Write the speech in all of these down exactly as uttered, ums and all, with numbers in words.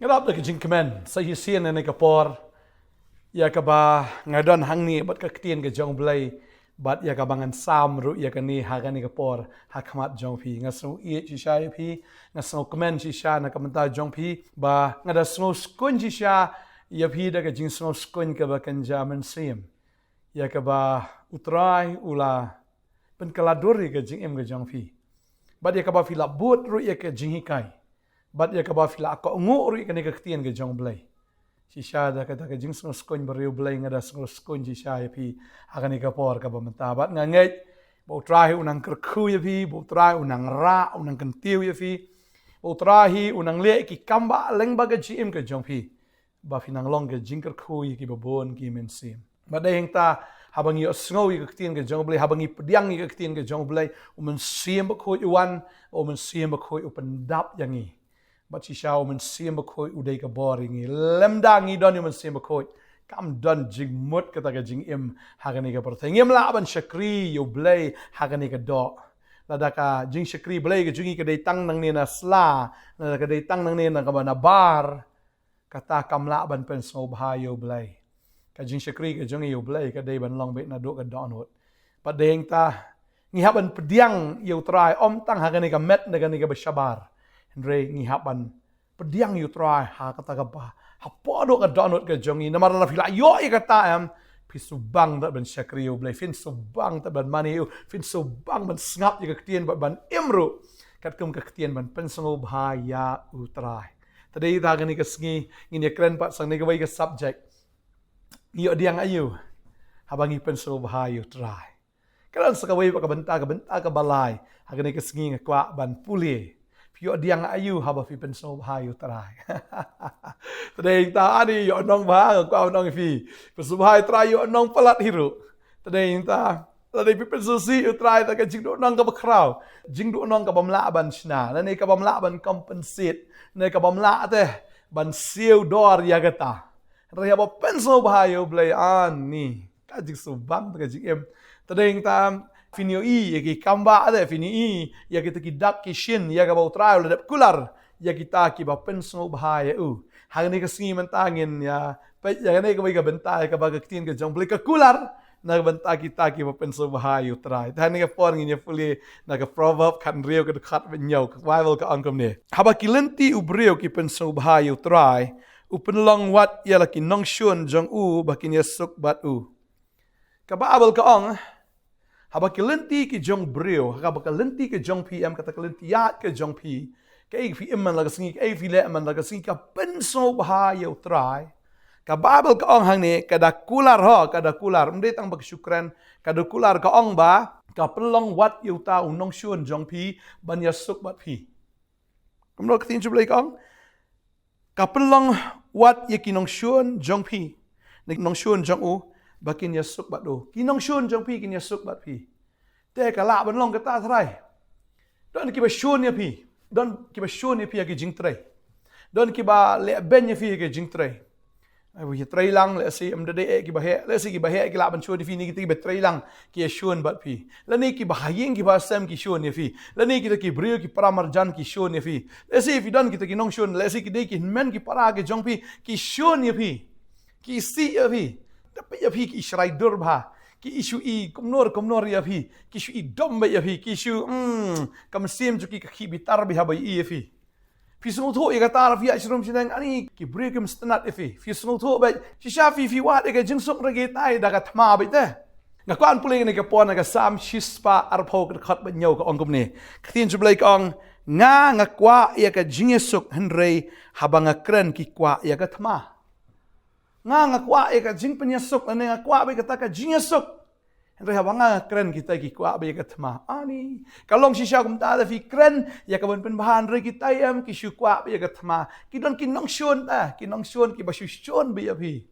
Nga dap da ka jingkmen sa hi sien ïa kane ka por, ïa kaba nga don hangne bad ka ktien ka jong U Blei, bad ïa kaba ngan sam ruh ïa kane ha kane ka por ha khmat jong phi. Nga sngew ïeit shisha ïa phi, nga sngew kmen shisha na ka bynta jong phi, ba nga da sngew skun shisha ïa phi da ka jingsngew skun kaba kynja mynsiem, ïa kaba U Trai u la pynkylla dur ïa ka jingim ka jong phi, bad ïa kaba phi la bud ruh ïa ka jinghikai, bad ïa kaba phi la kohnguh ruh ïa kane ka ktien ka jong U Blei. Shisha da kata ka jingsngew skun briew Blei, nga da sngew skun shisha ïa phi ha kane ka por kaba mynta. Bad nga ngeit ba U Trai u nang kyrkhu ïa phi, ba U Trai u nang rah, u nang kyntiew ïa phi, ba U Trai u nang leh ki kam ba lyngba ka jingim ka jong phi, ba phi nang long ka jingkyrkhu ïa kiba bun ki mynsiem. Bad dei hangta, haba ngi ïohsngew ïa ka ktien ka jong U Blei, haba ngi pdiang ïa ka ktien ka jong U Blei, U Mynsiem Bakhuid u wan, U Mynsiem Bakhuid u pyndap ïa ngi. Bad shisha U Mynsiem Bakhuid u dei ka bor ïa ngi. Lymda ngi don ïa U Mynsiem Bakhuid, kam don jingmut kata ka jingim ha kane ka pyrthei. Ngim lah ban shakri ïa U Blei ha kane ka doh. Lada ka jingshakri Blei ka jong ngi ka dei tang nangne na sla, lada ka dei tang nangne na kaba na bar, kata kam lah ban pynsngewbha ïa U Blei. Ka jingshakri ka jong ngi ïa U Blei ka dei ban long beit naduh ka dohnud. Bad dei hangta, ngi hap ban pdiang ïa U Trai, ym tang ha kane ka met ne kane kaba shabar, hynrei ngi hap ban pdiang ïa U Trai ha kata kaba hapoh duh ka dohnud ka jong ngi. Namar lada phi la ïoh ïa kata, em, phi shu bang te ban shakri ïa U Blei, phin shu bang te ban mane ïa u, phin shu bang ban sngap ïa ka ktien bad ban im ruh katkum ka ktien ban pynsngewbha ïa U Trai. Te dei ha kane ka sngi ngin ïa kren pat sa ïa kawei ka subject. Ngi ïoh pdiang aïu haba ngi pynsngewbha ïa U Trai? Ka don sa kawei pat ka bynta, ka bynta kaba lai ha kane ka sngi nga kwah ban pule. Phi ïoh pdiang aïu haba phi pynsngewbha ïa U Trai? Te dei hangta, ani ïoh nong bha, nga kwah ban ong ïa phi, pynsngewbha ïa U Trai ïoh nong palat hi ruh. Te dei hangta, lada phi pynsngewsih ïa U Trai, te ka jingduhnong kaba khraw, jingduhnong kabym lah ban shna, lane kabym lah ban compensate, lane kabym lah te ban siew dor ïa kata. Hynrei haba pynsngewbha ïa U Blei, ani, ka jingsngewbang te ka jingim. Te dei hangta, phin ïohi ïa ki kam bah te, phin ïohi ïa kita ki dak ki shin ïa kaba U Trai u la dep kular ïa kita kiba pynsngewbha ïa u. Ha kane ka sngi mynta ngin ïa peit ïa kane kawei ka bynta ïa kaba ka ktien ka jong U Blei ka kular na ka bynta kita kiba pynsngewbha ïa U Trai. Te ha kane ka por ngin ïa pule na ka Proverb khathynriew ka dkhot ba hynñiew, ka Baibl ka ong kumne: Haba ki lynti u briew ki pynsngewbha ïa U Trai, u pynlong wat ïa la ki nongshun jong u ba kin ïasuk bad u. Ka Baibl ka ong, haba ki lynti ki jong u briew, haba ka lynti ka jong phi, em, kata ka lynti ïaid ka jong phi, kaei phi im man la ka sngi, kaei phi leh man la ka sngi, ka pynsngewbha ïa U Trai, ka Baibl ka ong hangne, ka da kular, ho, ka da kular, ym dei tang ba ka shu kren, ka da kular, ka ong ba ka pynlong wat ïa uta u nongshun jong phi ban ïasuk bad phi. Kumno ka ktien jong U Blei ka ong? Ka pynlong wat ïa ki nongshun jong phi, ne ki nongshun jong u, ba kin ïasuk bad u. Ki nongshun jong phi kin ïasuk bad phi. Te ka lah ban long kata, trai? Don kiba shun ïa phi, don kiba shun ïa phi ha ki jingtrei, don kiba leh beiñ ïa phi ha ki jingtrei. Ai, ba ïa trei lang, lehse ym da dei eh kiba heh, lehse kiba heh ki lah ban shun ïa phi, ne kita kiba trei lang ki ïa shun bad phi. Lane kiba ha ïing kiba ha sem ki shun ïa phi. Lane kita ki briew ki para marjan ki shun ïa phi. Lehse phi don kita ki nongshun, lehse ki dei ki hynmen ki para ki jong phi, ki shun ïa phi, ki isih ïa phi. Te peit ïa phi, ki shrai dur bha, ki shu i kumno kumno ïa phi, ki shu i dom bha ïa phi, ki shu, hmm, ka mynsiem jong ki ka khih bitar bha haba i ïa phi. Phi sngewthuh ïa kata, phi ïa shrum shnong, ani ki briew kim sngewtynnat ïa phi. Phi sngewthuh bha, shisha phi, phi wad ïa ka jingsuk re kitai da ka thma bha te. Nga kwah ban pule ïa kane ka por na ka Salm shispah arphew ka dkhot ba hynñiew, ka ong kumne. Ka ktien jong U Blei ka ong, nga, nga kwah ïa ka jingïasuk, hynrei haba nga kren ki kwah ïa ka thma. Nga, nga kwah ïa ka jingpynïasuk, lane nga kwah bha kata ka jingïasuk, hynrei haba nga kren kitai ki kwah bha ïa ka thma. Ani, ka long shisha kumta, lada phi kren ïa ka ban pynbha, hynrei kitai, em, ki shu kwah bha ïa ka thma. Ki don ki nongshun te, ki nongshun kiba shu shun bha ïa phi.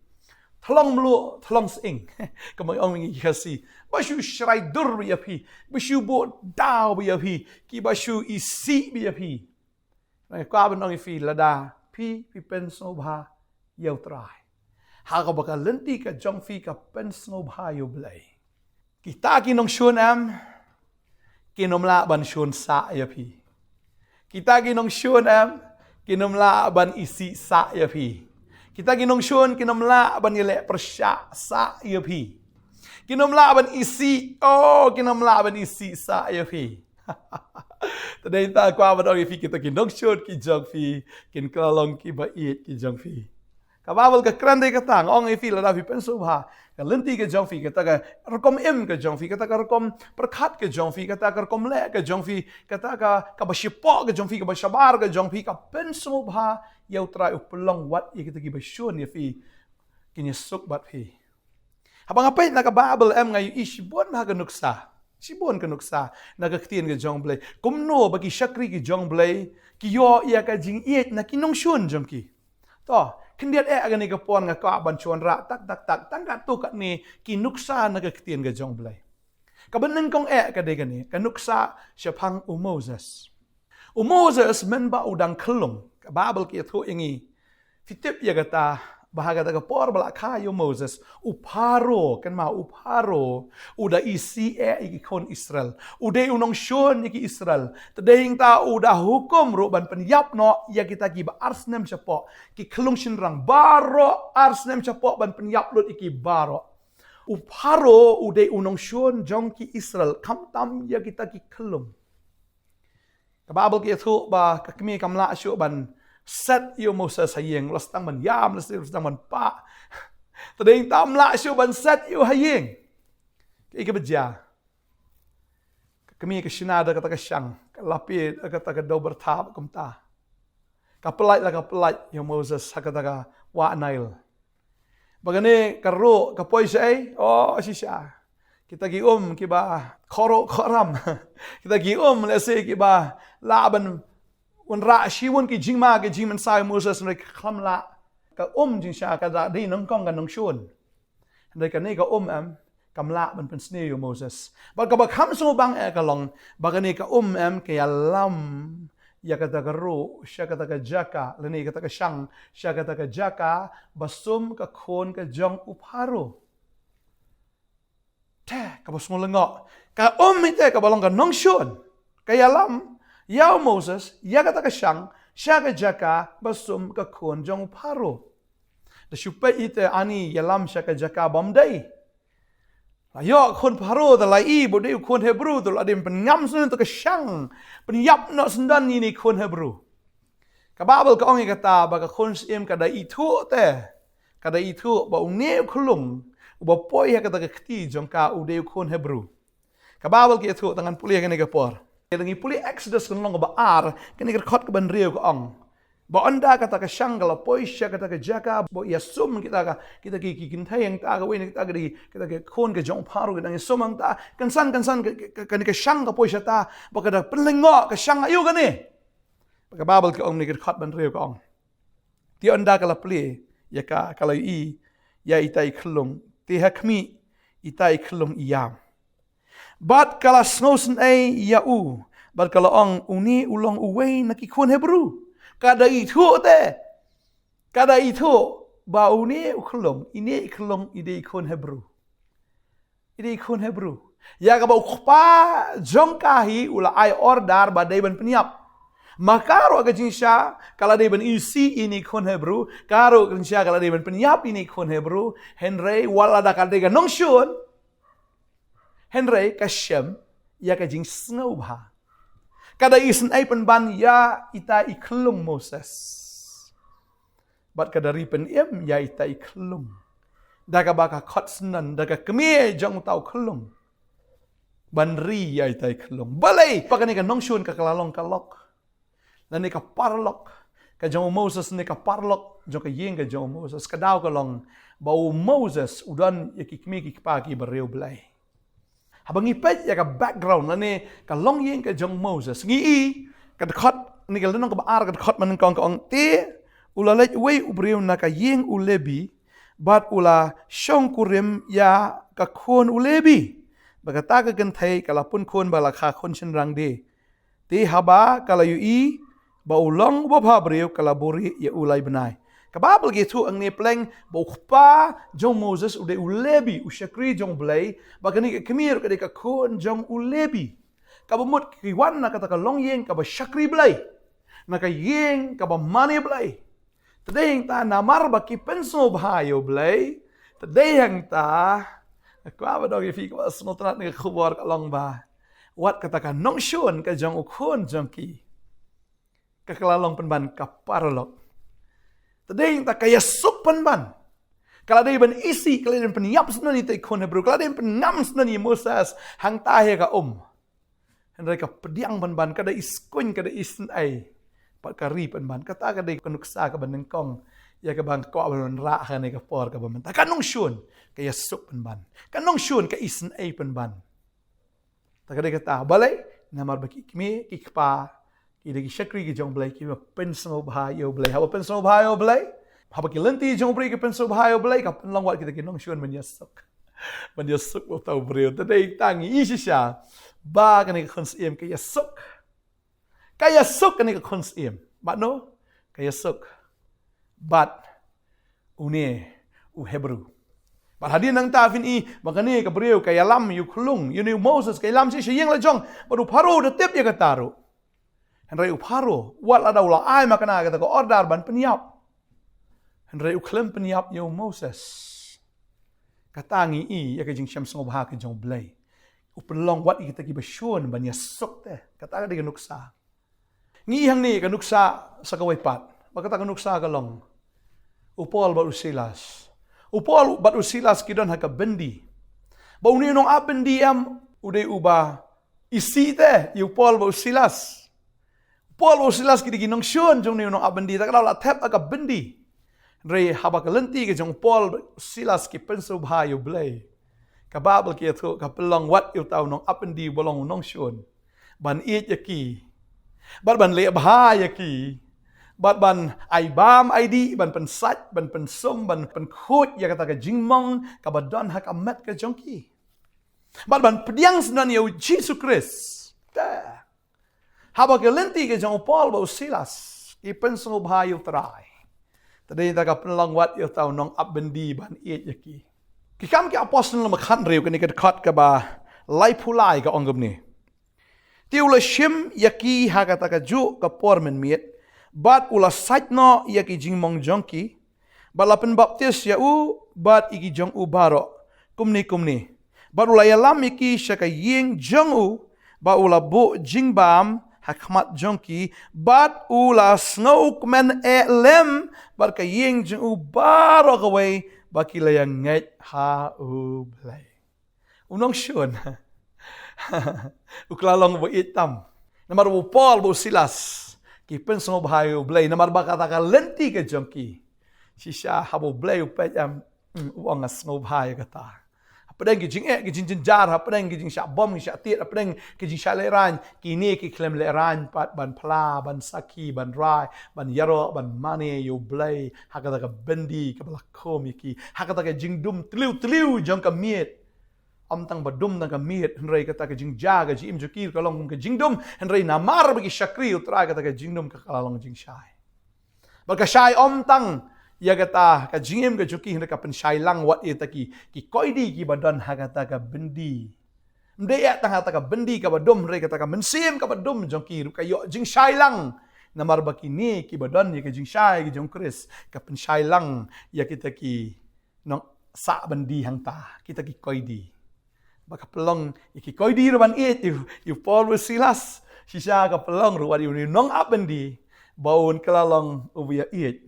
Thlong mluh, thlong sying, kumba ong ngi ki Khasi. Ba shu shrai dur bha ïa phi, ba shu buh daw bha ïa phi, kiba shu isih bha ïa phi. Nga kwah ban ong ïa phi, lada phi, phi pynsngewbha ïa U Trai, ha kaba ka lynti ka jong phi ka pynsngewbha ïa U Blei, kita ki nongshun, em, kin ym lah ban shun sah ïa phi. Kita ki nongshun, em, Kin ym lah ban isih sah ïa phi. Kita ki nongshun kin ym lah ban ïaleh pyrshah sah ïa phi. Kin ym lah ban isih, oh, kin ym lah ban isih sah ïa phi. Te dei ta kwah ban ong ïa phi, kita ki nongshun ki jong phi kin kylla long kiba ïeit ki jong phi. Ka Baibl ka kren dei kata, nga ong ïa phi, lada phi pynsngewbha, ka lynti ka jong phi, kata ka rukom im ka jong phi, kata ka rukom pyrkhat ka jong phi, kata ka rukom leh ka jong phi, kata ka, kaba shapoh ka jong phi, kaba shabar ka jong phi, ka pynsngewbha ïa U Trai, u pynlong wat ïa kita kiba shun ïa phi kin ïasuk bad phi. Haba nga peit na ka Baibl em, nga ïohi shibun ha ka nuksa. Shibun ka nuksa na ka ktien ka jong U Blei. Kumno ba ki shakri ki jong U Blei ki ïoh ïa ka jingïeit na ki nongshun jong ki. To, khyndiat eh kane ka por nga kwah ban shon rah tak tak tak, tang katto katne ki nuksa na ka ktien ka jong U Blei. Kaba nyngkong eh ka dei kane, ka nuksa shaphang u Moses. U Moses mynba u dang khyllung, ka Baibl ka ïathuh ïa ngi. Phi tip ïa kata, ba ha kata ka por ba la kha ïa u Moses, u Pharaoh, kynmaw, u Pharaoh u da isih eh ïa ki khun Israel. U dei u nongshun ïa ki Israel. Te dei hangta u da hukum ruh ban pynïap noh ïa kita kiba ar snem shapoh, ki khyllung shynrang baroh ar snem shapoh, ban pynïap lut ïa ki baroh. U Pharaoh u dei u nongshun jong ki Israel, khamtam ïa kita ki khyllung. Ka Baibl ka ïathuh ba ka kmie kam lah shuh ban set ïa u Moses ha ïing, la sdang ban ïam, la sdang ban pah. Te dei hangta ym lah shuh ban set ïa u ha ïing. Kaei kaba jia? Ka kmie ka shna da kata ka shang, ka la plie da kata ka dew byrtha bad kumta. Ka pyllait la ka pyllait ïa u Moses ha kata ka wah Nail. Ba kane ka ruh ka poi shaei? Oh, shisha. Kita ki um kiba khoroh khoram. Kita ki um lehse kiba lah ban wanrah shibun ki jingma ki jingmynsiem ïa u Moses, hynrei ka khlem lah. Ka um jingshisha ka da dei nyngkong ka nongshun. Hynrei kane ka um em, kam lah ban pynsniew ïa u Moses. Bad kaba kham sngewbang eh ka long ba kane ka um em ka ïalam ïa kata ka ruh sha kata ka jaka, lane kata ka shang sha kata ka jaka ba sum ka khun ka jong u Pharaoh. Te kaba sngewlyngngoh, ka um ite kaba long ka nongshun ka ïalam ïa u Moses ïa kata ka shang sha ka jaka ba sum ka khun jong u Pharaoh. Da shu peit ite, ani ïalam sha ka jaka bym dei. La ïoh khun Pharaoh, te la i ba u dei u khun Hebru, te la dei ban pynngam syndon ïa ka shang, pynïap noh syndon ïa ine i khun Hebru. Ka Baibl ka ong ïa kata ba ka khun syiem ka da ithuh te, ka da ithuh ba une u khyllung uba poi ha kata ka kti jong ka u dei u khun Hebru. Ka Baibl ka ïathuh, tang ngan pule kane ka por. Lada ngi pule Exodus ka lynnong kaba ar, kane ka dkhot kaba hynriew ka ong ba ynda kata ka shang ka la poi sha kata ka jaka ba ïasum kita ka, kita ki, ki kynthei hangta, kawei na kita ka dei kita ka khun ka jong u Pharaoh, ki dang ïasum hangta, kynsan kynsan ka, ka, ka, kane ka shang ka poi shata, ba ka da pynlyngngoh ka shang, aïu kane? Ba ka Baibl ka ong, kane ka dkhot ba hynriew ka ong, te ynda ka la plie ïa ka, ka la ïohi ïa ita i khyllung, te ha khmih ita i khyllung i ïam. Bad ka la sngewsynei ïa u, bad ka la ong, une u long uwei na ki khun Hebru. Ka da ithuh te, ka da ithuh ba une u khyllung, ine i khyllung i dei i khun Hebru. I dei i khun Hebru. Ïa kaba u kpa jong ka hi u la ai order ba dei ban pynïap. Ma ka ruh ka jingshisha ka la dei ban isih ine i khun Hebru, ka ruh ka jingshisha ka la dei ban pynïap ine i khun Hebru, hynrei wat lada ka dei ka nongshun, hynrei ka shem ïa ka jingsngewbha. Ka da isynei pynban ïa ita i khyllung Moses. Bad ka da ri pynim ïa ita i khyllung da kaba ka khot syndon da ka kmie jong uta u khyllung ban ri ïa ita i khyllung. Balei? Ba kane ka nongshun ka, ka la long ka lok, lane ka paralok ka jong u Moses, ne ka paralok jong ka ïing ka jong u Moses. Ka daw ka long ba u Moses u don ïa ki kmie ki kpa kiba riewblei. Haba ngi peit ïa ka background lane ka longïing ka jong u Moses, ngi i ka dkhot, ne ka lynnong kaba ar, ka dkhot ba nyngkong ka ong, te u la leit uwei u briew na ka ïing u Lebi, bad u la shongkurim ïa ka khun u Lebi. Ba kata ka kynthei ka la pynkhun bad la kha khun shynrang de. Te haba ka la ïohi ba u long u babha briew, ka la buhrieh ïa u lai bnai. Ka Baibl ka ïathuh hangne pleng ba u kpa jong u Moses u dei u Lebi, u shakri jong u Blei, ba kane ka kmie ruh ka dei ka khun jong u Lebi. Kaba mut ki wan na kata ka longïing kaba shakri Blei. Na ka ïing kaba mane Blei. Te dei hangta namar ba ki pynsngewbha ïa u Blei. Te dei hangta. Nga kwah ban ong ïa phi kaba sngewtynnat na ka khubor ka long ba, wat kata ka nongshun ka jong u khun jong ki, ka kylla long pynban ka paralok. Te dei hangta ka ïasuk pynban. Ka la dei ban isih, ka la dei ban pynïap syndon ïa i khun Hebru, ka la dei ban pynngam syndon ïa i Moses, hangta hi ka um. Hynrei ka pdiang pynban, ka da iskuin, ka da isynei. Pat ka ri pynban, kata ka dei ka nuksa kaba nyngkong. Ïa kaba nga kwah ban rah ha kane ka por kaba mynta. Ka nongshun, ka ïasuk pynban. Ka nongshun, ka isynei pynban. Ta ka dei kata, balei, namar ba ki kmie, ki kpa, ki dei ki shakri ki jong u Blei, kiba pynsngewbha ïa u Blei. Haba pynsngewbha ïa u Blei. Haba ki lynti jong u briew ki pynsngewbha ïa u Blei, ka pynlong wat kita ki nongshun ban ïasuk. Ban ïasuk uta u briew. Te dei tang ïa shisha. Ba kane ka khun syiem ka ïasuk. Ka ïasuk kane ka khun syiem. Bad no? Ka ïasuk. Bad une u Hebru. Bad hadien nangta phin i, ba kane ka briew ka ïalam ïa u khlung, ïa une u Moses, ka ïalam sha ïing la jong, bad u Pharaoh u da tip ïa kata ruh. Hynrei u Pharaoh, wat la da u la ai ma kane kata ka order ban pynïap. Hynrei u khlem pynïap ïa u Moses. Kata ngi i ïa ka jingshem sngewbha ka jong u Blei. U pynlong wat ïa kita kiba shun ban ïasuk te. Kata ka dei ka nuksa. Ngi i hangne ka nuksa sa kawei pat. Ba kata ka nuksa ka long. U Paul bad u Silas. U Paul bad u Silas ki don ha ka byndi. Ba une u nongap byndi em u dei uba isih te ïa u Paul bad u Silas. U Paul bad u Silas ki dei ki nongshun jong une u nongap byndi. Ta ka daw la thep ha ka byndi. Hynrei haba ka lynti ka jong u Paul bad u Silas ki pynsngewbha ïa u Blei. Ka Baibl ka ïathuh ka pynlong wat ïa uta u nongap byndi uba long u nongshun. Ban ïeit ïa ki. Bad ban leh bha ïa ki. Bad ban ai bam ai dih, ban pynsait, ban pynsum, ban pynkhuid ïa kata ka jingmong kaba don ha ka met ka jong ki. Bad ban pdiang syndon ïa u Jisu Khrist. Te. Haba ka lynti ka jong u Paul bad u Silas ki pynsngewbha ïa u Trai. Te dei ta ka pynlong wat ïa uta u nongap byndi ban ïeit ïa ki. Ki Kam ki Apostol lynnong ba khathynriew kane ka dkhot kaba laiphew lai ka ong kumne. Te u la shim ïa ki ha kata kajuh ka por mynmiet, bad u la sait noh ïa ki jingmong jong ki, bad la pynbaptis ïa u bad ïa ki jong u baroh, kumne kumne. Bad u la ïalam ïa ki sha ka ïing jong u, bad u la buh jingbam ha khmat jong ki, bad u la sngewkmen eh lem bad ka ïing jong u baroh kawei, ba ki la ïa ngeit ha u Blei. U nongshun. U kylla long uba ïeit tam. Namar u Paul bad u Silas ki pynsngewbha ïa u Blei namar ba kata ka lynti ka jong ki. Shisha haba u Blei u peit em, mm, u ong nga sngewbha ïa kata. Hapdeng ki jingeh, ki jingjynjar, hapdeng ki jingshah bom, ki shah tied, hapdeng ki jingshah lehraiñ, kine ki khlem lehraiñ pat ban phla, ban sakhi, ban rai, ban ïaroh, ban mane ïa u Blei ha kata ka byndi kaba la khum ïa ki, ha kata ka jingdum tliw tliw jong ka miet. Ym tang ba dum tang ka miet, hynrei kata ka jingjia ka jingim jong ki ka long kum ka jingdum, hynrei namar ba ki shakri u Trai kata ka jingdum ka la long jingshai. Bad ka shai ym tang ïa kata ka jingim ka jong ki, hynrei ka pynshai lang wat ïa kita ki, ki koidi kiba don ha kata ka byndi. Ym dei ïa tang ha kata ka byndi kaba dum, hynrei kata ka mynsiem kaba dum jong ki ruh ka ïoh jingshai lang. Namar ba kine kiba don ïa ka jingshai ka jong u Khrist, ka pynshai lang ïa kita ki nongsah byndi hangta, kita ki koidi. Ba ka pynlong ïa ki koidi ruh ban ïeit ïa u, ïa u Paul bad u Silas. Shisha ka pynlong ruh wat ïa u nongap byndi ba un kylla long uba ïa ïeit,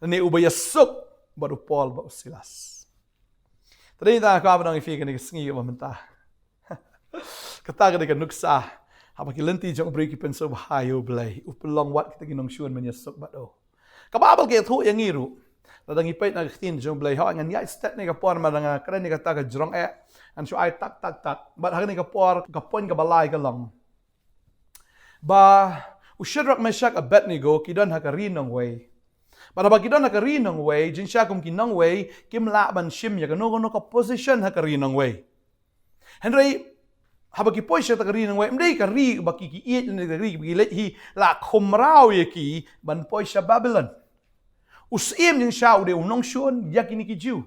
lane uba ïa suk bad u Paul bad u Silas. Te dei ta ka ba nang ïa phi kane ka sngi ba mynta. Kata ka dei ka nuksa. Haba ki lynti jong u briew ki pynsngewbha ïa u Blei, u pynlong wat kita ki nongshun ban ïa suk bad u. Ka Baibl ka ïathuh ïa ngi ruh. Lada ngi peit na ka ktien jong u Blei, hooid ngan ïaid stet ne ka por, ma da nga kren ne kata ka jrong eh, ngan shu ai tak tak tak. Bad ha kane ka por ka point kaba lai ka long ba u Shadrak, Meshak, Abednego ki don ha ka ri nongwei. Bad haba ki don ha ka ri nongwei, jingshisha kum ki nongwei kim lah ban shim ïa kano kano ka position ha ka ri nongwei. Hynrei haba ki poi sha kata ka ri nongwei, ym dei ka ri ba ki, ki ïeit, ym dei ka ri ba ki leit hi, la khum mraw ïa ki ban poi sha Babilon. U syiem jingshisha u dei u nongshun ïa kine ki Jiw.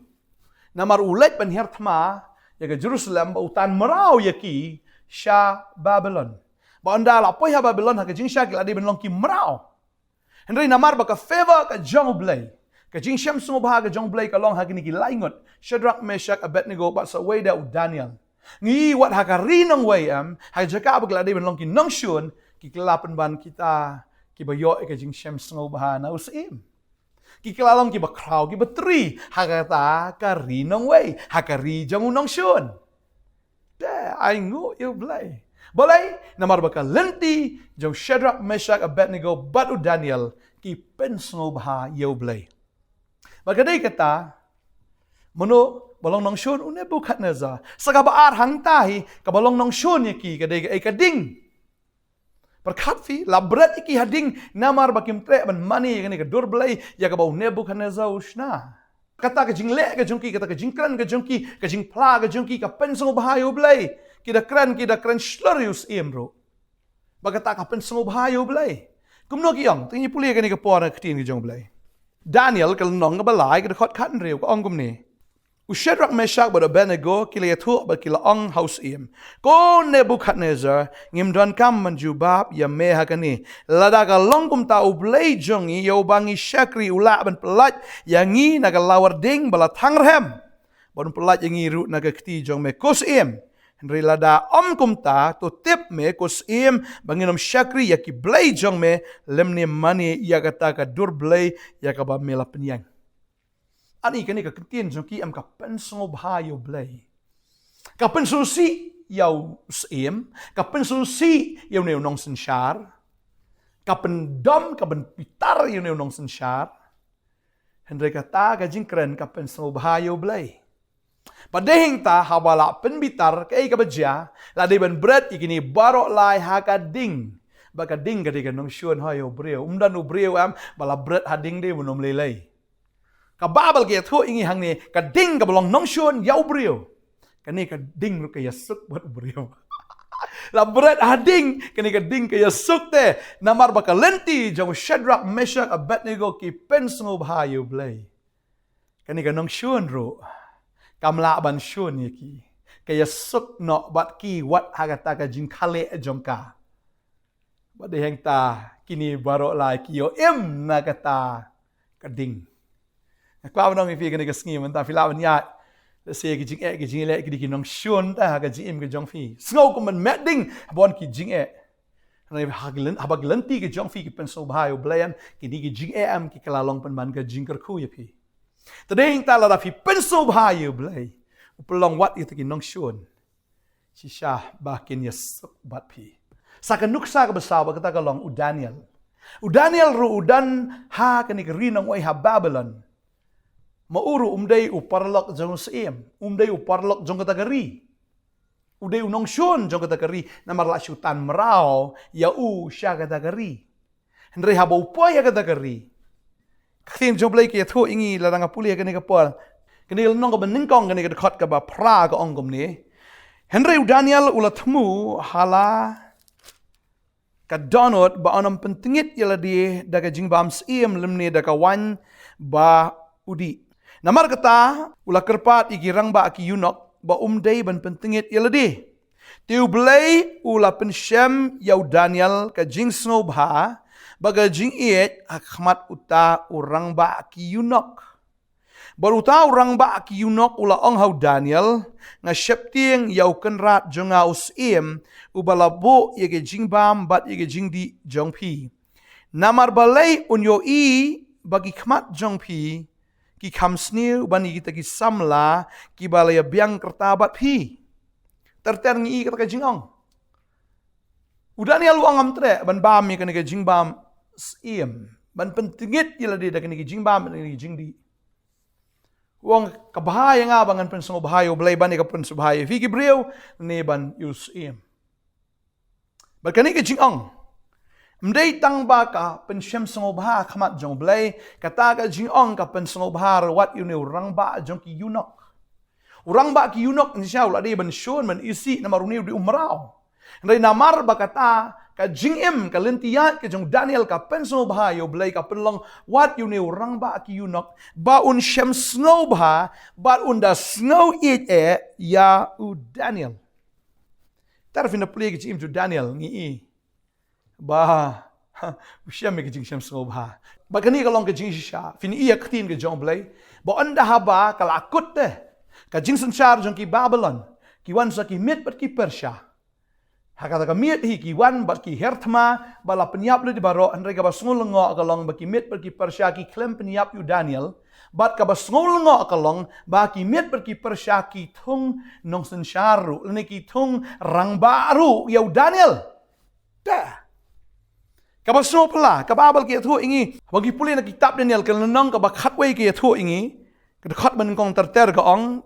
Namar u leit ban hiar thma ïa ka Jerusalem ba u tan mraw ïa ki sha Babilon. Ba ynda la poi ha Babilon ha ka jingshisha ki la dei ban long ki mraw. Hynrei namar ba ka favor ka jong U Blei, ka jingshem sngewbha ka jong U Blei ka long ha kine ki lai ngut, Shadrach, Meshach, Abednego, bad sa wei da u Daniel. Ngi wat ha ka ri nongwei em, ha ka jaka ba ki la dei ban long ki nongshun, ki kylla pynban kita kiba ïoh ïa ka jingshem sngewbha na u syiem. Ki kylla long kiba khraw, kiba tri, ha kata ka ri nongwei, ha ka ri jong u nongshun. Te, ai nguh ïa U Blei. Balei, namar ba ka lynti jong Shadrach, Meshach, Abednego bad u Daniel ki pynsngewbha ïa U Blei. Bad ka dei kata, mano ba long nongshun? U Nebuchadnezzar. Sa kaba ar hangta hi, kaba long nongshun ïa ki ka dei kaei? Ka ding. Pyrkhat phi, la bret ïa ki ha ding namar ba kim treh ban mane ïa kane ka dur blei ïa kaba u Nebuchadnezzar u shna. Kata ka jingleh ka jong ki, kata ka jingkren ka jong ki, ka jingphla ka jong ki ka pynsngewbha ïa U Blei. Ki da kren, ki da kren shlur ïa u syiem ruh. Bad kata ka pynsngewbha ïa U Blei. Kumno ki ong? To ngin pule ïa kane ka por ha ka ktien ka jong U Blei. Daniel ka lynnong kaba lai, ka dkhot khathynriew, ka ong kumne: U Shadrach, Meshach bad Abednego ki la ïathuh bad ki la ong ha u syiem: Ko Nebuchadnezzar, ngim donkam ban jubab ïa me ha kane. Lada ka long kumta, U Blei jong ngi, ïa uba ngi shakri, u lah ban pyllait ïa ngi na ka lawar ding ba la thang rhem, bad un pyllait ïa ngi ruh na ka kti jong me, ko syiem. Hynrei lada ym kumta, to tip me, ko syiem, ba ngin ym shakri ïa ki blei jong me, lymne mane ïa kata ka dur blei ïa kaba me la pynïeng. Ani, kane ka ktien jong ki em ka pynsngewbha ïa U Blei. Ka pynsngewsih ïa u syiem, ka pynsngewsih ïa une u nongsynshar, ka pyndom, ka pynbitar ïa une u nongsynshar. Hynrei kata ka jingkren ka pynsngewbha ïa U Blei. Bad dei hangta, haba la pynbitar, kaei kaba jia? La dei ban bret ïa kine baroh lai ha ka ding. Bad ka ding ka dei ka nongshun, hooid, ïa u briew. Um don u briew em ba la bret ha ding dei ban ym lei lei. Ka Baibl ka ïathuh ïa ngi hangne, ka ding kaba long nongshun ïa u briew, kane ka ding ruh ka ïasuk bad u briew. La bret ha ding, kane ka ding ka ïasuk te. Namar ba ka lynti jong u Shadrach, Meshach, Abednego ki pynsngewbha ïa U Blei, kane ka nongshun ruh kam lah ban shun ïa ki. Ka ïasuk noh bad ki wat ha kata ka jingkhaleh jong ka. Bad dei hangta, kine baroh lai ki ïoh im na kata ka ding. Nga kwah ban ong ïa phi kane ka sngi, mynta phi lah ban ïaid, lehse ki jingeh, ki jingeh ki dei ki nongshun te ha ka jingim ka jong phi. Sngew kum ban met ding haba wan ki jingeh. Hynrei haba ki lynti ka jong phi ki pynsngewbha ïa U Blei em, kine ki jingeh em ki kylla long pynban ka jingkyrkhu ïa phi. Te dei hangta, lada phi pynsngewbha ïa U Blei, u pynlong wat ïa kita ki nongshun shisha ba kin ïasuk bad phi. Sa ka nuksa kaba saw bad kata ka long u Daniel. U Daniel ruh u don ha kane ka ri nongwei ha Babilon. Ma u ruh um dei u paralok jong u syiem, um dei u paralok jong kata ka ri. U dei u nongshun jong kata ka ri, namar la shu tan mraw ïa u sha kata ka ri. Hynrei haba u poi ha kata ka ri, ka ktien jong U Blei ka ïathuh ïa ngi, lada nga pule ha kane ka por, kane ka lynnong kaba nyngkong, kane ka dkhot kaba phra, ka ong kumne: Hynrei u Daniel u la thmu ha la ka dohnud ba un ym pyntngit ïa lade da ka jingbam syiem lymne da ka waiñ ba u dih. Namar kata u la kyrpad ïa ki rangbah ki eunuch ba um dei ban pyntngit ïa lade. Te U Blei u la pynshem ïa u Daniel ka jingsngewbha bad ka jingïeit ha khmat uta u rangbah ki eunuch. Bad uta u rangbah ki eunuch u la ong ha u Daniel: Nga sheptieng ïa U Kynrad jong nga u syiem, uba la buh ïa ka jingbam bad ïa ka jingdih jong phi. Namar balei un ïohi ba ki khmat jong phi ki kham sniew ban ïa kita ki samla kiba la ïa biang kyrta bad phi? Ter ter ngi i kata ka jingong. U Daniel u ong, ngam treh ban bam ïa kane ka jingbam syiem, ban pyntngit ïa lade da kane ka jingbam, da kane ka jingdih. U ong, ka bha ïa nga ba ngan pynsngewbha ïa U Blei ban ïa ka pynsngewbha ïa phi ki briew, ne ban ïa u syiem. Bad kane ka jingong, ym dei tang ba ka pynshem sngewbha ha khmat jong U Blei, kata ka jingong ka pynsngewbha ruh wat ïa une u rangbah jong ki eunuch. U rangbah ki eunuch, ngi sngewthuh, u la dei ban shun, ban isih, namar une u dei u mraw. Hynrei namar ba kata ka jingim, ka lynti ïaid ka jong u Daniel ka pynsngewbha ïa U Blei, ka pynlong wat ïa une u rangbah ki eunuch ba un shem sngewbha bad un da sngewieit eh ïa u Daniel. Ter phin da plie ka jingim jong u Daniel, ngi i ba U shem ïa ka jingshem sngewbha. Bad kane ka long ka jingshisha. Phin ïohi ïa ka ktien ka jong U Blei. Ba ynda haba ka la kut te ka jingsynshar jong ki Babilon, ki wan sa ki Miet bad ki Persha. Ha kata ka miet hi ki wan bad ki her thma, ba la pynïap lut baroh, hynrei kaba sngew lyngngoh ka long ba ki Miet bad ki Persha ki khlem pynïap ïa u Daniel. Bad kaba sngew lyngngoh ka long ba ki Miet bad ki Persha ki thung nongsynshar ruh, lane ki thung rangbah ruh ïa u Daniel. Te kaba sngewphylla, ka Baibl ka ïathuh ïa ngi, ba ngi pule na kitab Daniel ka lynnong kaba khatwei ka ïathuh ïa ngi, ka dkhot ba nyngkong ter ter ka ong,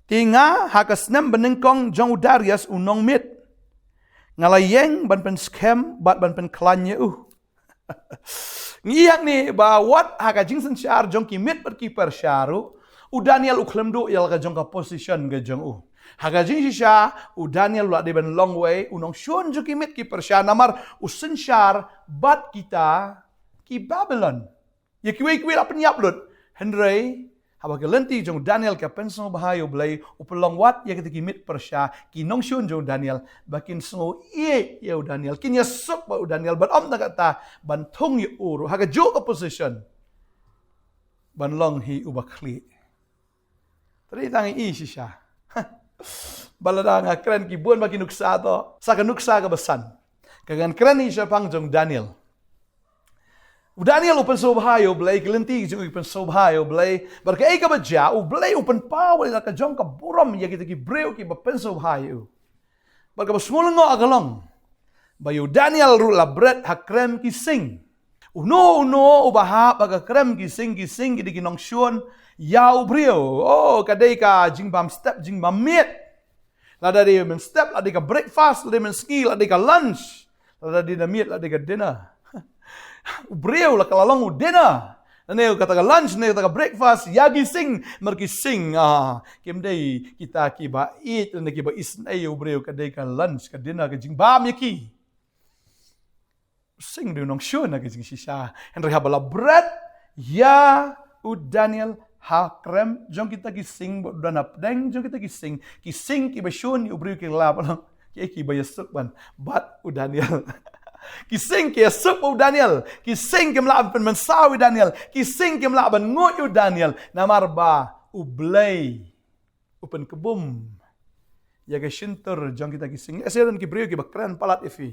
te nga ha ka snem ba nyngkong jong u Darius u nong Miet, nga la ïeng ban pynskhem bad ban pynkhlaiñ ïa u. Ngi ïohi hangne ba wat ha ka jingsynshar jong ki Miet bad ki Persha ruh, u Daniel u khlem duh ïa la ka jong ka position ka jong u. Ha ka jingshisha, u Daniel u la dei ban long uwei u nongshun jong ki Miet ki Persha namar u synshar bad kita ki Babilon. Ïa kiwei kiwei la pynïap lut. Hynrei haba ka lynti jong u Daniel ka pynsngewbha ïa U Blei, u pynlong wat ïa kita ki Miet Persha ki nongshun jong u Daniel, ba kin sngew ïeit ïa u Daniel, kin ïasuk bad u Daniel, bad ym tang kata, ban thung ïa u ruh ha kajuh ka position, ban long hi uba khlieh. Te dei tang ïa i shisha. Ba lada nga kren ki bun ba ki nuksa to, sa ka nuksa kaba san, ka ngan kren ïa shaphang jong u Daniel. U Daniel u pynsngewbha ïa U Blei, ki lynti jong u ki pynsngewbha ïa U Blei. Bad kaei kaba jia, U Blei u pynpaw ïa la ka jong ka burom ïa kita ki briew kiba pynsngewbha ïa u. Bad kaba sngew lyngngoh ka long ba ïa u Daniel ruh la bret ha krem ki sing. Uno uno uba hap ha ka krem ki sing, ki sing ki dei ki nongshun ïa u briew. Oh, ka dei ka jingbam step, jingbam miet. Lada dei mynstep la dei ka breakfast, la dei mynsngi la dei ka lunch, lada dei na miet la dei ka dinner. U briew la ka la long u dinner, ne kata ka lunch, ne kata ka breakfast ïa ki sing. Namar ki sing, ah, kim dei kita kiba ïeit, ne kiba isynei ïa u briew. Ka dei ka lunch, ka dinner, ka jingbam ïa ki. Sing dei u nongshun ha ka jingshisha. Hynrei haba la bret ïa u Daniel ha krem jong kita ki sing, bad u don hapdeng jong kita ki sing, ki sing kiba shun ïa u briew ki la ba long kiei kiba ïasuk ban bad u Daniel. Ki sing ki ïasuk bad u Daniel. Ki sing kim lah ban pynmynsaw ïa u Daniel. Ki sing kim lah ban nguid ïa u Daniel. Namar ba U Blei u pynkbum ïa ka shyntur jong kita ki sing. Lehse don ki briew kiba kren palat ïa phi,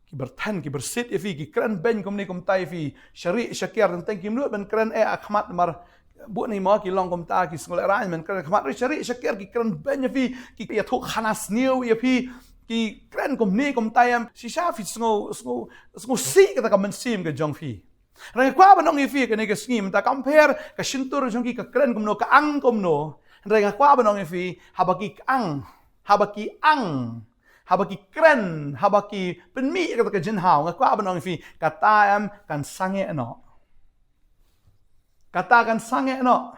ki byrthen, ki byrsit ïa phi, ki kren beiñ kumne kumta ïa phi, sharieh shakiar, teng teng kim nud ban kren eh ha khmat, namar bun hi mo ki long kumta, ki sngewlehraiñ ban kren ha khmat. Sharieh shakiar, ki kren beiñ ïa phi, ki ïathuh khana sniew ïa phi, ki kren kumne kumta ïa phi. Shisha phi sngew, sngew, sngewsih kata ka mynsiem ka jong phi. Hynrei nga kwah ban ong ïa phi kane ka sngi, mynta compare ka shyntur jong ki ka kren kumno, ka ang kumno. Hynrei nga kwah ban ong ïa phi, haba ki ang, haba ki ang, haba ki kren, haba ki pynmih ïa kata ka jinghau, nga kwah ban ong ïa phi, kata em kan sangeh noh. Kata kan sangeh noh.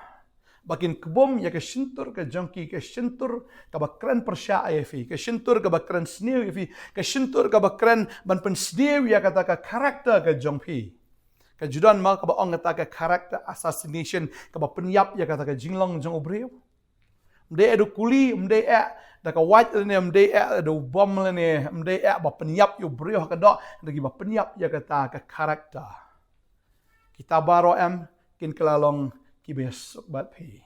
Ba kin kbum ïa ka shyntur ka jong ki, ka shyntur kaba kren pyrshah ïa phi, ka shyntur kaba kren sniew ïa phi, ka shyntur kaba kren ban pynsniew ïa kata ka character ka jong phi. Ka ju don ma kaba ong kata ka character assassination, kaba pynïap ïa kata ka jinglong jong u briew. Ym dei eh da u kuli, ym dei eh da ka wait lane, ym dei eh da u bom lane, ym dei eh ba pynïap ïa u briew ha ka doh, da kiba pynïap ïa kata ka character. Kita baroh em kin kylla long kiba ïasuk bad phi.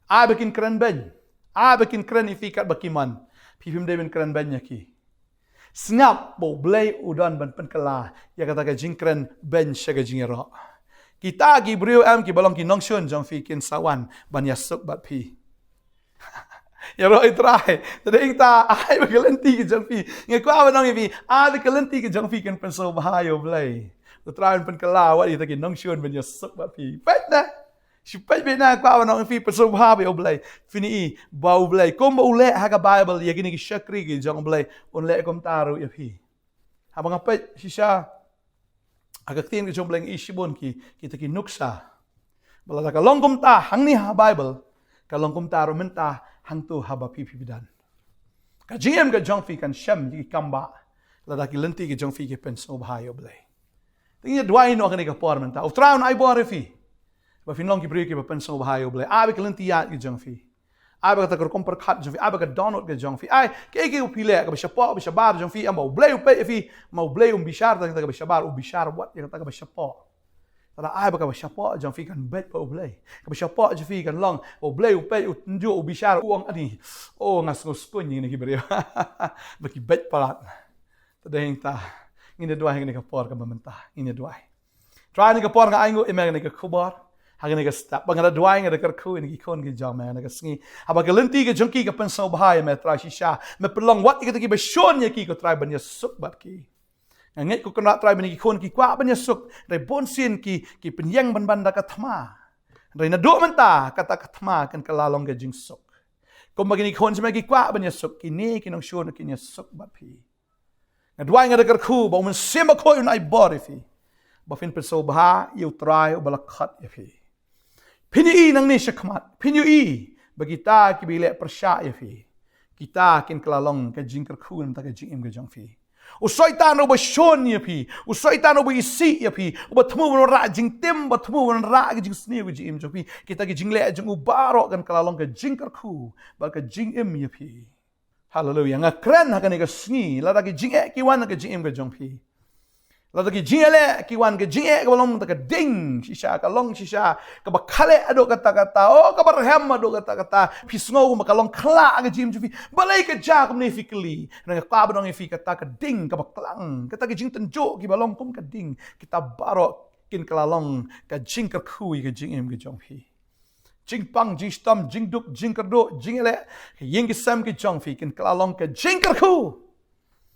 Ai ba kin kren beiñ, ai ba kin kren ïa phi katba ki mon, phi phim dei ban kren beiñ ïa ki. Sngap ba U Blei u don ban pynkylla ïa kata ka jingkren beiñ sha ka jingïaroh. Kita ki briew em kiba long ki nongshun jong phi kin sa wan ban ïasuk bad phi. Ïaroh ïa U Trai. Te dei ïa kata, ai ba ka lynti ka jong phi. Nga kwah ban ong ïa phi, ai ba ka lynti ka jong phi kan pynsngewbha ïa U Blei. U Trai un pynkylla wat ïa kita ki nongshun ban ïasuk bad phi. Peit na. Shu peit beit na, kwah ban ong ïa phi, pynsngewbha beit ïa U Blei. Phin ïohi ba U Blei, kumba u leh ha ka Baibl ïa kine ki shakri ki jong U Blei, un leh kumta ruh ïa phi. Haba nga peit shisha ha ka ktien ka jong U Blei, nga ïohi shibun ki, kita ki nuksa. Ba lada ka long kumta hangne ha Baibl, ka long kumta ruh mynta hangto haba phi, phi, phi don. Ka jingim ka jong phi kan shem ïa ki kam ba lada ki lynti ka jong phi ki pynsngewbha ïa U Blei. Te ngi duwai noh kane ka por mynta, U Trai un ai bor ïa phi ba phin long ki briew kiba pynsngewbha ïa U Blei. Ai ba ka lynti ïaid ka jong phi, Ai ba kata ka rukom pyrkhat jong phi, ai ba ka dohnud ka jong phi, ai kaei kaei ba phi leh kaba shapoh, ba shabar jong phi, em ba U Blei u peit ïa phi, ma U Blei um bishar tang ïa kata kaba shabar, u bishar wat ïa kata kaba shapoh. Te lada ai ba kaba shapoh jong phi kan beit bad U Blei, kaba shapoh jong phi kan long, U Blei u peit, u tynjuh, u bishar, u ong, ani, o, nga sngewskuiñ ïa kine ki briew ba ki beit palat. Te dei hangta ngin ïa duwai ha kane ka por kaba mynta, ngin ïa duwai. Trai, ha kane ka por nga ainguh ïa me ha kane ka khubor, ha kane ka step ba nga da duwai, nga da kyrkhu ïa kine ki khun ki jong me ha kane ka sngi. Haba ka lynti ka jong ki ka pynsngewbha ïa me Trai shisha, me pynlong wat ïa kita kiba shun ïa ki ko Trai ban ïasuk bad ki. Nga ngeit ko Kynrad Trai ba kine ki khun ki kwah ban ïasuk, hynrei bun sien ki, ki pynïeng ban ban da ka thma. Hynrei naduh mynta kata ka thma kan kylla long ka jingsuk. Kumba kine ki khun jong me ki kwah ban ïasuk, kine ki nongshun kin ïasuk bad phi. Nga duwai, nga da kyrkhu ba U Mynsiem Bakhuid un ai bor ïa phi, ba phin pynsngewbha ïa U Trai uba la khot ïa phi. Phin ïohi nangne shakhmat, phin ïohi ba kita kiba ïaleh pyrshah ïa phi, kita kin kylla long ka jingkyrkhu na ka bynta ka jingim ka jong phi. U Soitan uba shun ïa phi, u Soitan uba isih ïa phi, uba thmu ban wanrah jingtim, uba thmu ban wanrah ka jingsniew ka jingim jong phi, kita ki jingleh jong u baroh kan kylla long ka jingkyrkhu bad ka jingim ïa phi. Haleluia. Nga kren ha kane ka sngi, lada ki jingeh ki wan ha ka jingim ka jong phi, lada ki jingeh ki wan, ka jingeh kaba long kata ka ding shisha, ka long shisha kaba khleh haduh katta katta, o, kaba rhem haduh katta katta, phi sngew kumba ka long khlah ha ka jingim jong phi. Balei ka jia kumne, phi kylli. Nga kwah ban ong ïa phi, kata ka ding kaba klang, kata ka jingtynjuh kiba long kum ka ding, kita baroh kin kylla long ka jingkyrkhu ïa ka jingim ka jong phi. Jingpang, jingshitom, jingduk, jingkyrduh, jingeh, ka ïing ka sem ka jong phi kin kylla long ka jingkyrkhu.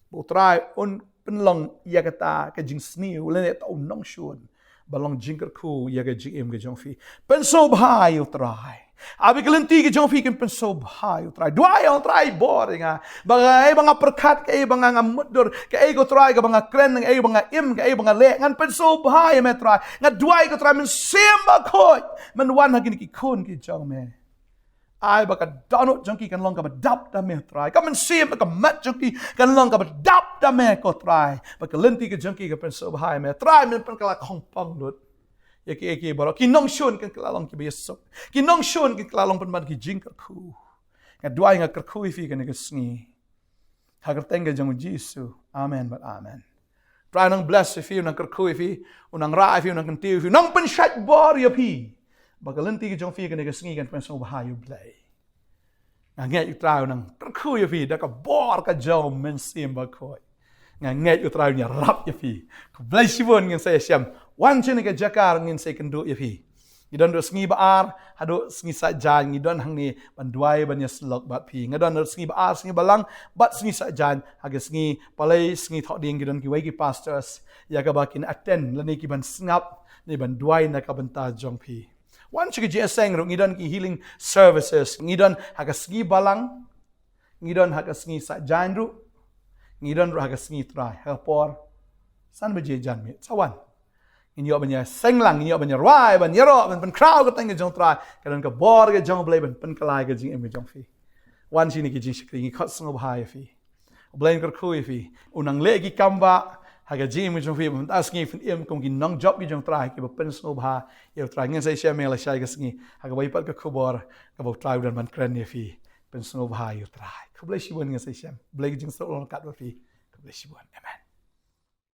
Ba U Trai un pynlong ïa kata ka jingsniew lane ta u nongshun ba long jingkyrkhu ïa ka jingim ka jong phi. Pynsngewbha ïa U Trai. Ai ba ka lynti ka jong phi kin pynsngewbha ïa U Trai. Duwai ïa U Trai, bor ïa nga ba kaei ba nga pyrkhat, kaei ba nga, nga mutdur, kaei ko Trai kaba nga kren, kaei ba nga im, kaei ba nga leh, ngan pynsngewbha ïa me Trai. Nga duwai ko Trai, Mynsiem Bakhuid, men wan ha kine ki khun ki jong me. Ai ba ka dohnud jong ki kan long kaba dap da me Trai. Ka mynsiem, ka met jong ki kan long kaba dap da me ko Trai. Ba ka lynti ka jong ki kan pynsngewbha ïa me Trai, men pynkylla khongpong lut ïa kiei kiei baroh. Ki nongshun kin kylla long kiba ïasuk, ki nongshun kin kylla long pynban ki jingkyrkhu. Nga duwai, nga kyrkhu ïa phi kane ka sngi ha ka kyrteng ka jong U Jisu. Amen bad amen. Trai un nang bless ïa phi, un nang kyrkhu ïa phi, un nang rah ïa phi, un nang kyntiew ïa phi, un nang pynshait bor ïa phi, ba ka lynti ka jong phi kane ka sngi kan pynsngewbha ïa U Blei. Nga ngeit U Trai un nang kyrkhu ïa phi da ka bor ka jong U Mynsiem Bakhuid. Nga ngeit U Trai un ïarap ïa phi. Khublei shibun, ngin sa ïashem. Wan sha kane ka jaka, ngin sa ïakynduh ïa phi. Ngi don haduh sngi ba ar haduh sngi Saitjaiñ, ngi don hangne ban duwai, ban ïasyllok bad phi. Nga don haduh sngi ba ar, sngi Balang bad sngi Saitjaiñ. Ha ka sngi Palei, sngi Thohdieng, ngi don kiwei ki pastors ïa kaba kin attend lane ki ban sngap ne ban duwai na ka bynta jong phi. Wan sha ka jingïaseng ruh, ngi don ki healing services, ngi don ha ka sngi Balang, ngi don ha ka sngi Saitjaiñ ruh, ngi don ruh ha ka sngi Trai ha ka por san baje janmiet. Sa wan. Ngin ïoh ban ïaseng lang, ngin ïoh ban ïarwai, ban ïaroh, ban pynkhraw ka kyrteng ka jong U Trai. Ka don ka bor ka jong U Blei ban pynkylla ka jingim ka jong phi. Wan sha kine ki jingshakri, ngi khot sngewbha ïa phi. U Blei un kyrkhu ïa phi, un nang leh ki kam ba ha ka jingim ka jong phi, ba mynta ka sngi phin im kum ki nongjop ki jong U Trai kiba pynsngewbha ïa U Trai. Ngin sa ïashem ïa lashai ka sngi ha kaba ïa pat ka khubor kaba U Trai u don ban kren ïa phi. Pynsngewbha ïa U Trai. Khublei shibun, ngin sa ïashem. Blei ka jingsuk long kat bad phi. Khublei shibun. Amen.